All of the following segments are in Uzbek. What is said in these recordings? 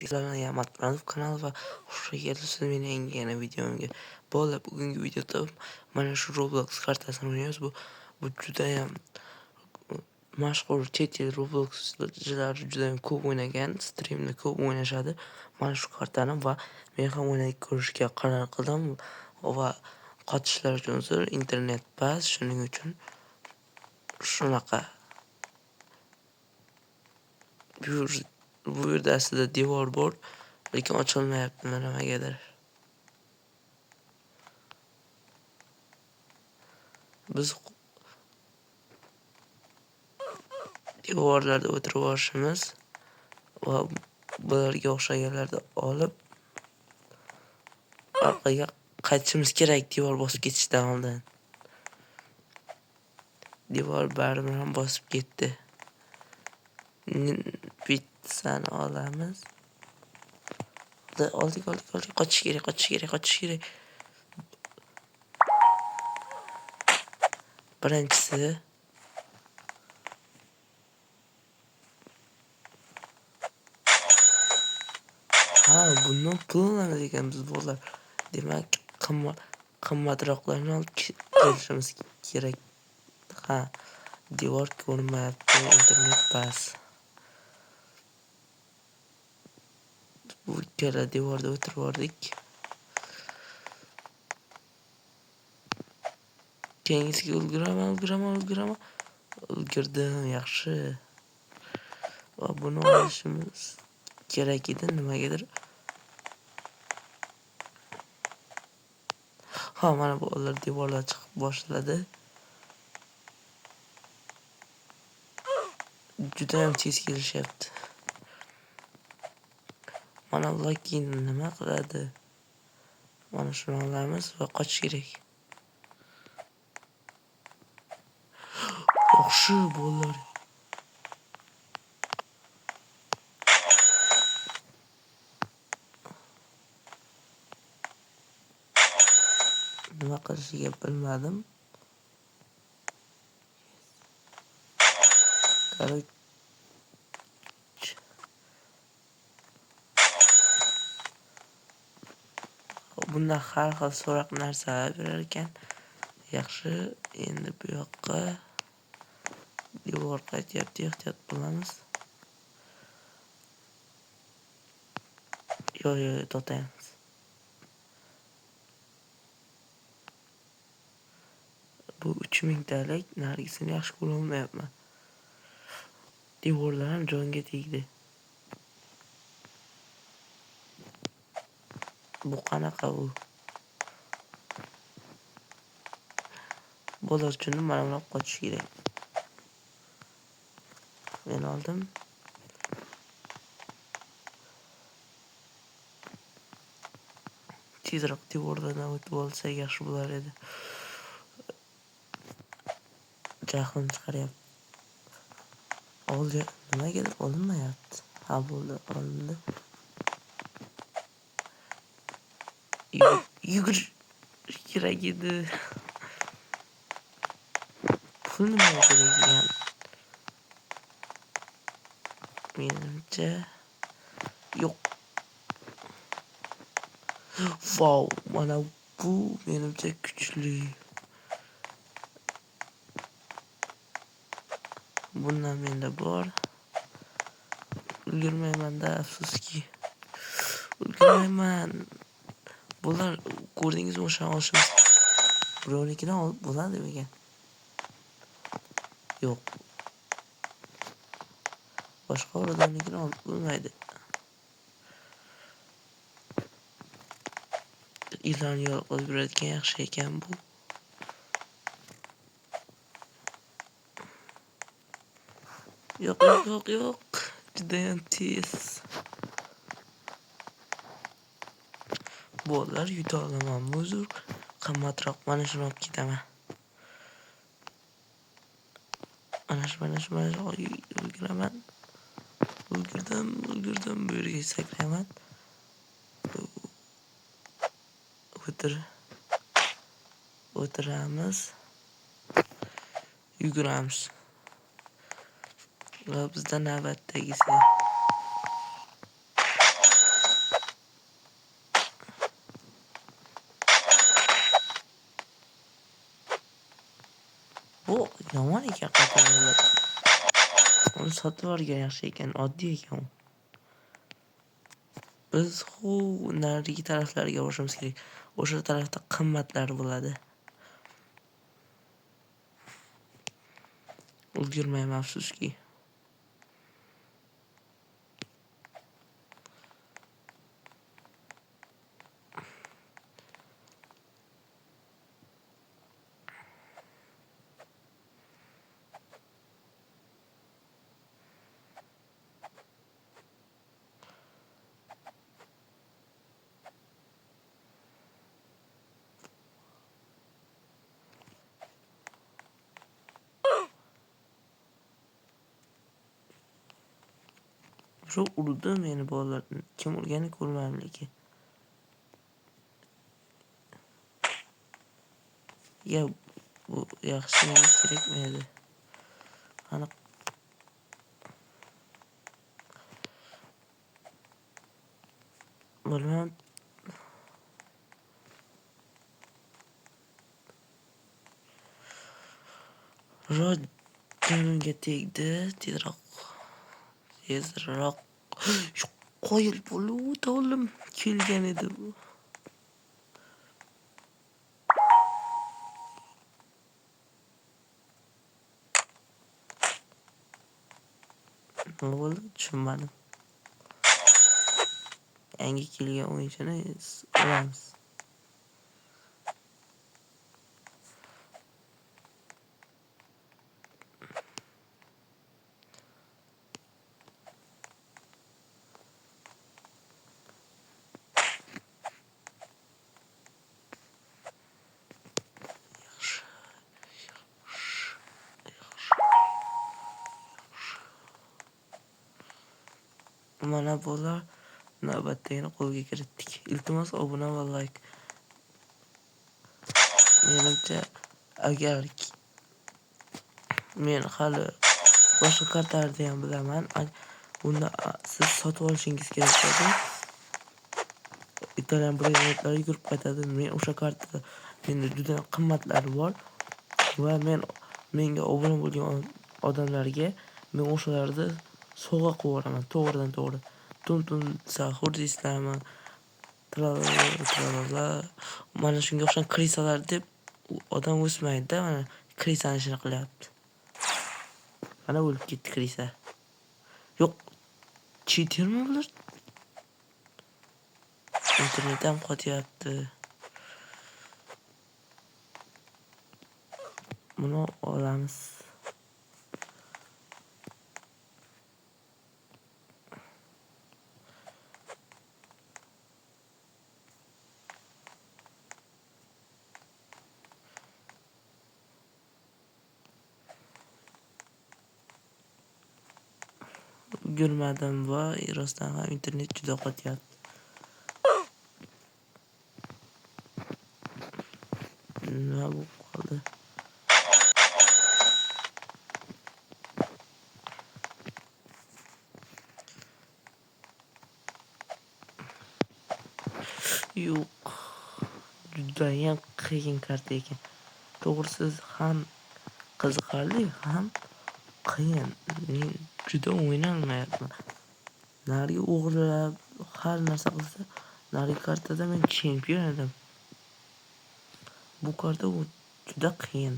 Sizlarga Matburanov kanali va xush kelibsiz meni yangi yana videomga. Bolalar, bugungi videoda mana shu Roblox kartasini o'ynaymiz. Bu juda ham mashhur chet el Robloxchilar juda ham ko'p o'ynagan, streamda ko'p o'ynashadi. Mana shu kartani va men ham o'ynab ko'rishga qaror qildim va qotishlar uchun uzr, internet past, shuning uchun shunaqa. Bu yerda aslida devor bor, lekin ochilmayapti nimagadir. Biz devorlarda o'tirib olishimiz va bularga o'xshaganlarni olib orqaga qaytishimiz kerak devor bosib ketishdan oldin. Devor baribir ham bosib ketdi. Pizzani olamiz. Oldik, oldik, oldik. Qochish kerak, qochish kerak, qochish kerak. Birinchisi. Ha, bundan pul olamiz ekanmiz bolalar. Demak, qimmatroqlarni olib kelishimiz kerak. Ha, devor ko'rinmayapti, internet past. Bu ikkala devorda o'tirib oldik. Keyingisiga ulguraman, ulguraman, ulguraman. Ulgurdim, yaxshi. Va buni olishimiz kerak edi, nimagadir. Ha, mana bu ular devorlar chiqib boshladi. Juda ham tez kelishyapti. Mana Lucky nima qiladi? Mana shuni olamiz va qochish kerak. Yaxshi bolalar. Nima qilishiga bilmadim. Короче. Bunda har xil so'roq narsalar berar ekan. Yaxshi, endi bu yoqqa devor qaytyapti, ehtiyot bo'lamiz. Yo'q, yo'q, to'xtaymiz. Bu 3000 talik, narigisini yaxshi ko'ra olmayapman. Devorlar ham jonga tegdi. Bu qanaqa bu? Bolalar uchun mana bunaqa qochish kerak. Men oldim. Tezroq devorlardan o'tib olsak yaxshi bo'lar edi. Jahlim chiqaryapti. Oldi, nimagadir olinmayapti. Ha, bo'ldi, olindi. Yugurish kerak edi. Pul nimaga kerak ekan? Menimcha yo'q. Vau, mana bu menimcha kuchli. Bundan menda bor. Ulgurmayman-da, afsuski. Ulgurmayman. Bular ko'rdingizmi, o'shani olishimiz. Birovnikidan olib bo'ladimi ekan? Yo'q. Boshqa birovnikini olib bo'lmaydi. Ilon yo'l qilib yuradigan yaxshi ekan bu. Yo'q, yo'q, yo'q, yo'q. Judayam tez. Bolalar yuta olaman, uzr. Qimmatroq mana shuni olib ketaman. Mana shu, mana shu, mana shu ulguraman. Ulgurdim, ulgurdim. Bu yerga sakrayman. O'tir. O'tiramiz. Yuguramiz. Va bizda navbatdagisi. Yomon ekan qaytariladi. Uni sotib yuborgan yaxshi ekan, oddiy ekan u. Biz narigi taraflarga borishimiz kerak. O'sha tarafda qimmatlar bo'ladi. Ulgurmayman afsuski. Shu urdi meni bolalar. Kim urganini ko'rmadim lekin. Ya bu yaxshi kerakmi edi? Aniq. Bilmem. Jonimga tegdi. Tezroq. Tezroq. Qoyil bo'ldi o'g'lim kelgan edi bu. Nima bo'ldi? Tushunmadim. Yangi kelgan o'yinchini olamiz. Mana bular navbatdagini qo'lga kiritdik. Iltimos obuna va like. Menimcha agar men hali boshqa kartalarni ham bilaman, bunda siz sotib olishingiz kerak bo'ladi. Italyan breynrotlari yugurib qaytadi. Men o'sha kartada menda juda qimmatlari bor va menga obuna bo'lgan odamlarga men o'shalarni sovg'a qilib yuboraman to'g'ridan to'g'ri. Tum sahur deysizlarmi? Tralala. Mana shunga o'xshagan krisalar deb odam o'smaydi-da, mana krisani ishini qilyapti. Mana o'lib ketdi krisa. Yo'q, cheatermi bular? Internet ham qotyapti. Buni olamiz. Ulgurmadim va rostdan ham internet juda qotyapti. Nima bo'lib qoldi? Yo'q. Judayam qiyin karta ekan. To'g'risi ham qiziqarli, ham qiyin. Men juda o'ynalmayapman. Narigi o'g'irlab har narsa qilsa, narigi kartada men chempion edim. Bu karta juda qiyin.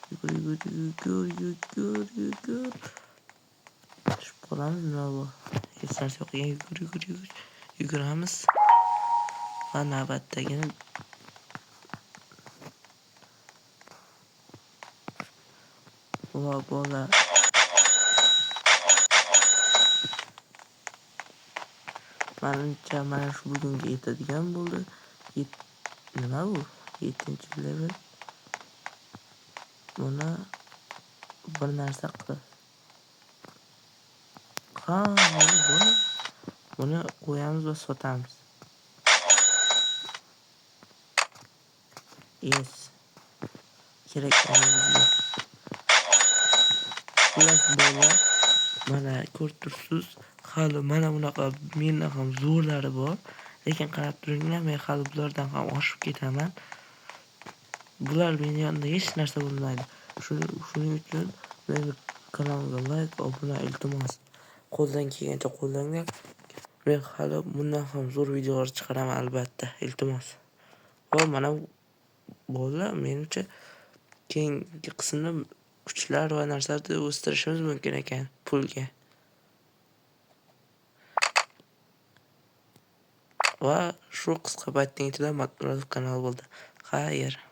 Yugur, yugur, yugur, yugur, yugur. Tushib qolamiz, nima bu? Hech narsa yo'q ekan. Yugur, yugur, yugur. Yuguramiz. Va navbatdagini va bola manimcha mana shu bugunga yetadigan bo'ldi. Nima bu? 7-level. Buni bir narsa qil. Ha, buni qo'yamiz va sotamiz. Yes. Kerak bizga. Xullas bola, mana ko'rib turibsiz, hali mana bunaqa mendan ham zo'rlari bor. Lekin qarab turinglar, men hali bulardan ham oshib ketaman. Bular meni yonimda hech narsa bo'lmaydi. Shuning uchun meni kanalimga layk, obuna, iltimos. Qo'ldan kelgancha qo'llanglar. Men hali bundan ham zo'r videolar chiqaraman albatta, iltimos. Va mana bolalar, menimcha keyingi qismda kuchlar va narsalarni o'stirishimiz mumkin ekan pulga. Va shu qisqa paytning ichida Matmuratov kanali bo'ldi. Xayr.